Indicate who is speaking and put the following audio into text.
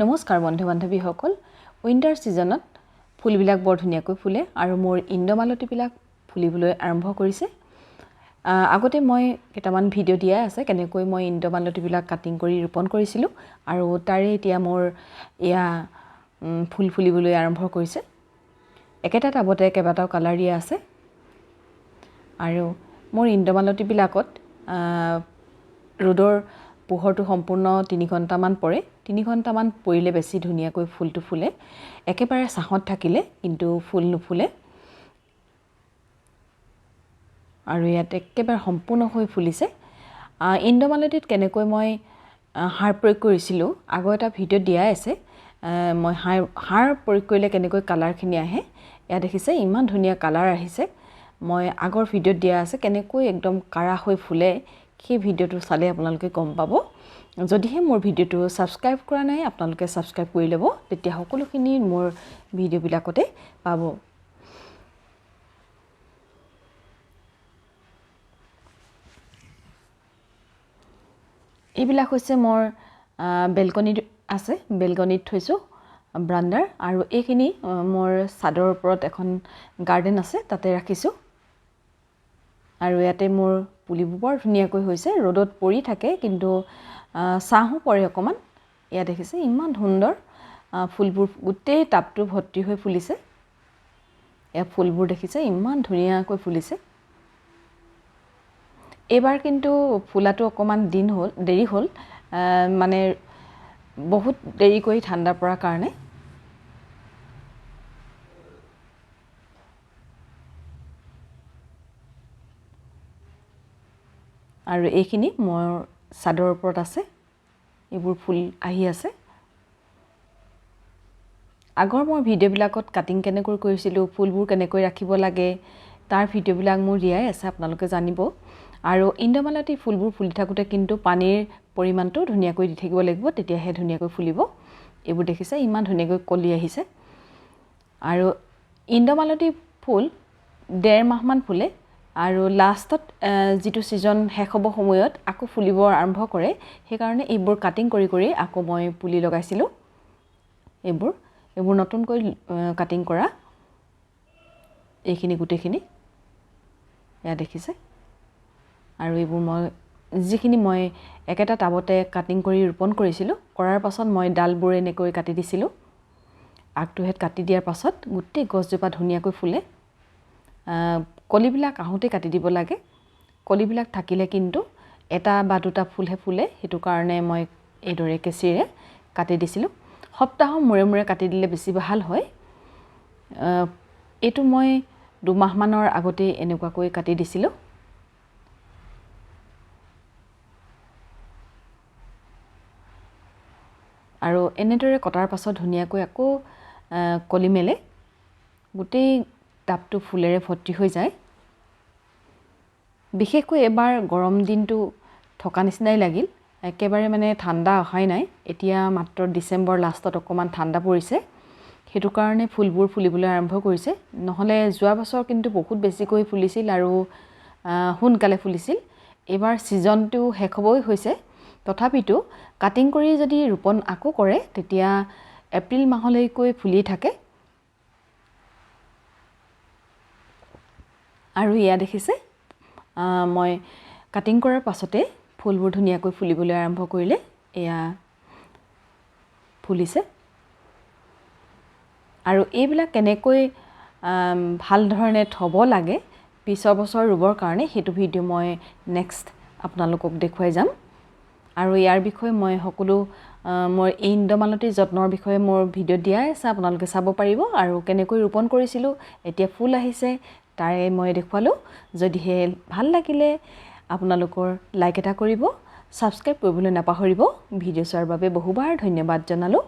Speaker 1: নমস্কাৰ বন্ধু বান্ধৱীসকল, উইণ্টাৰ ছিজনত ফুলবিলাক বৰ ধুনীয়াকৈ ফুলে আৰু মোৰ ইন্দ্ৰমালতীবিলাক ফুলিবলৈ আৰম্ভ কৰিছে। আগতে মই কেইটামান ভিডিঅ' দিয়া আছে কেনেকৈ মই ইন্দ্ৰমালতীবিলাক কাটিং কৰি ৰোপণ কৰিছিলোঁ আৰু তাৰে এতিয়া মোৰ এয়া ফুল ফুলিবলৈ আৰম্ভ কৰিছে। একেটা টাবতে কেইবাটাও কালাৰ দিয়া আছে আৰু মোৰ ইন্দ্ৰমালতীবিলাকত ৰ'দৰ পোহৰটো সম্পূৰ্ণ 3 ঘণ্টামান পৰে। 3 ঘণ্টামান পৰিলে বেছি ধুনীয়াকৈ ফুলটো ফুলে। একেবাৰে ছাঁত থাকিলে কিন্তু ফুল নুফুলে। আৰু ইয়াত একেবাৰে সম্পূৰ্ণ হৈ ফুলিছে। ইন্দ্ৰমালতীত কেনেকৈ মই সাৰ প্ৰয়োগ কৰিছিলোঁ আগৰ এটা ভিডিঅ' দিয়াই আছে। মই সাৰ প্ৰয়োগ কৰিলে কেনেকৈ কালাৰখিনি আহে, এয়া দেখিছে ইমান ধুনীয়া কালাৰ আহিছে। মই আগৰ ভিডিঅ'ত দিয়া আছে কেনেকৈ একদম কাৰা হৈ ফুলে, সেই ভিডিঅ'টো চালে আপোনালোকে গম পাব। যদিহে মোৰ ভিডিঅ'টো ছাবস্ক্ৰাইব কৰা নাই আপোনালোকে ছাবস্ক্ৰাইব কৰি ল'ব, তেতিয়া সকলোখিনি মোৰ ভিডিঅ'বিলাকতে পাব। এইবিলাক হৈছে মোৰ বেলকনিত আছে, বেলকনিত থৈছোঁ ব্ৰাণ্ডাৰ। আৰু এইখিনি মোৰ চাদৰ ওপৰত এখন গাৰ্ডেন আছে তাতে ৰাখিছোঁ। আৰু ইয়াতে মোৰ পুলিবোৰ বৰ ধুনীয়াকৈ হৈছে, ৰ'দত পৰি থাকে কিন্তু ছাঁহো পৰে অকণমান। এয়া দেখিছে ইমান সুন্দৰ ফুলবোৰ, গোটেই টাবটো ভৰ্তি হৈ ফুলিছে। এয়া ফুলবোৰ দেখিছে ইমান ধুনীয়াকৈ ফুলিছে। এইবাৰ কিন্তু ফুলাটো অকণমান দিন হ'ল, দেৰি হ'ল, মানে বহুত দেৰি কৰি ঠাণ্ডা পৰাৰ কাৰণে। আৰু এইখিনি মোৰ চাদৰ ওপৰত আছে, এইবোৰ ফুল আহি আছে। আগৰ মই ভিডিঅ'বিলাকত কাটিং কেনেকৈ কৰিছিলোঁ, ফুলবোৰ কেনেকৈ ৰাখিব লাগে তাৰ ভিডিঅ'বিলাক মোৰ দিয়াই আছে, আপোনালোকে জানিব। আৰু ইন্দ্ৰমালতী ফুলবোৰ ফুলি থাকোঁতে কিন্তু পানীৰ পৰিমাণটো ধুনীয়াকৈ দি থাকিব লাগিব, তেতিয়াহে ধুনীয়াকৈ ফুলিব। এইবোৰ দেখিছে ইমান ধুনীয়াকৈ কলি আহিছে। আৰু ইন্দ্ৰমালতী ফুল 1.5 মাহমান ফুলে আৰু লাষ্টত যিটো ছিজন শেষ হ'ব সময়ত আকৌ ফুলিব আৰম্ভ কৰে। সেইকাৰণে এইবোৰ কাটিং কৰি কৰি আকৌ মই পুলি লগাইছিলোঁ। এইবোৰ নতুনকৈ কাটিং কৰা এইখিনি গোটেইখিনি এয়া দেখিছে। আৰু এইবোৰ মই যিখিনি মই একেটা টাবতে কাটিং কৰি ৰোপণ কৰিছিলোঁ, কৰাৰ পাছত মই ডালবোৰ এনেকৈ কাটি দিছিলোঁ। আগটোহেঁত কাটি দিয়াৰ পাছত গোটেই গছজোপা ধুনীয়াকৈ ফুলে। কলিবিলাক আহোঁতে কাটি দিব লাগে, কলিবিলাক থাকিলে কিন্তু এটা বা দুটা ফুলহে ফুলে, সেইটো কাৰণে মই এইদৰে কেঁচিৰে কাটি দিছিলোঁ। সপ্তাহৰ মূৰে মূৰে কাটি দিলে বেছি ভাল হয়। এইটো মই 2 মাহমানৰ আগতেই এনেকুৱাকৈ কাটি দিছিলোঁ। আৰু এনেদৰে কটাৰ পাছত ধুনীয়াকৈ আকৌ কলি মেলে, গোটেই টাবটো ফুলেৰে ভৰ্তি হৈ যায়। বিশেষকৈ এবাৰ গৰম দিনটো থকা নিচিনাই লাগিল, একেবাৰে মানে ঠাণ্ডা অহাই নাই। এতিয়া মাত্ৰ ডিচেম্বৰ লাষ্টত অকণমান ঠাণ্ডা পৰিছে, সেইটো কাৰণে ফুলবোৰ ফুলিবলৈ আৰম্ভ কৰিছে। নহ'লে যোৱা বছৰ কিন্তু বহুত বেছিকৈ ফুলিছিল আৰু সোনকালে ফুলিছিল। এইবাৰ ছিজনটো শেষ হ'বই হৈছে, তথাপিতো কাটিং কৰি যদি ৰোপণ আকৌ কৰে তেতিয়া এপ্ৰিল মাহলৈকৈ ফুলি থাকে। আৰু এয়া দেখিছে মই কাটিং কৰাৰ পাছতে ফুলবোৰ ধুনীয়াকৈ ফুলিবলৈ আৰম্ভ কৰিলে, এয়া ফুলিছে। আৰু এইবিলাক কেনেকৈ ভাল ধৰণে থ'ব লাগে পিছৰ বছৰ ৰুবৰ কাৰণে সেইটো ভিডিঅ' মই নেক্সট আপোনালোকক দেখুৱাই যাম। আৰু ইয়াৰ বিষয়ে মই সকলো মোৰ এই ইন্দ্ৰমালতীৰ যত্নৰ বিষয়ে মোৰ ভিডিঅ' দিয়াই আছে, আপোনালোকে চাব পাৰিব। আৰু কেনেকৈ ৰোপণ কৰিছিলোঁ, এতিয়া ফুল আহিছে তাৰে মই দেখুৱালোঁ। যদিহে ভাল লাগিলে আপোনালোকৰ লাইক এটা কৰিব, ছাবস্ক্ৰাইব কৰিবলৈ নাপাহৰিব। ভিডিঅ' চোৱাৰ বাবে বহুবাৰ ধন্যবাদ জনালোঁ।